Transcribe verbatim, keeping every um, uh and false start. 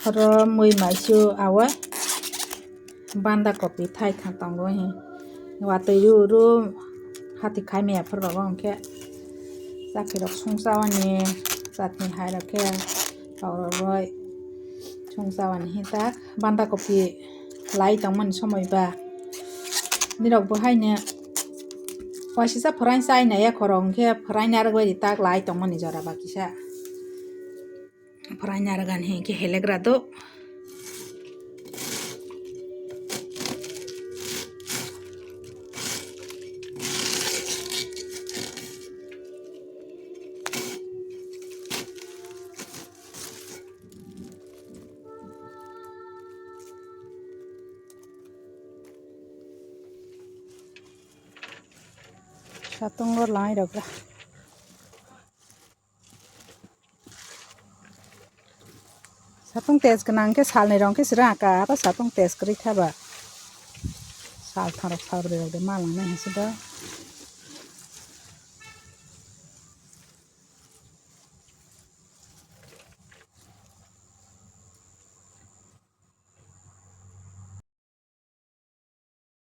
Oro mui maisu awe banda kopi thai thang tongo he. Watwi ru ru hati khai maya phuru rogo hwnkhe chakhi rok sung chawani chatni hai rok khe rok roi sung chawani he tak banda kopi lai tongmani somoi ba nirok bo haino waisisa phwraing chai nai ya khorok hwnkhe phwraing narwk bai ri tak lai tongmani jora ba kisa. Phwraing narwk ani hinkhe helegra do. Satung o lai rok. Satung test gwnang khe salni rong khe sira ka abo satung test kwrwi kha ba. Sal tharok sal brwi rok de ma langnai hwnse do.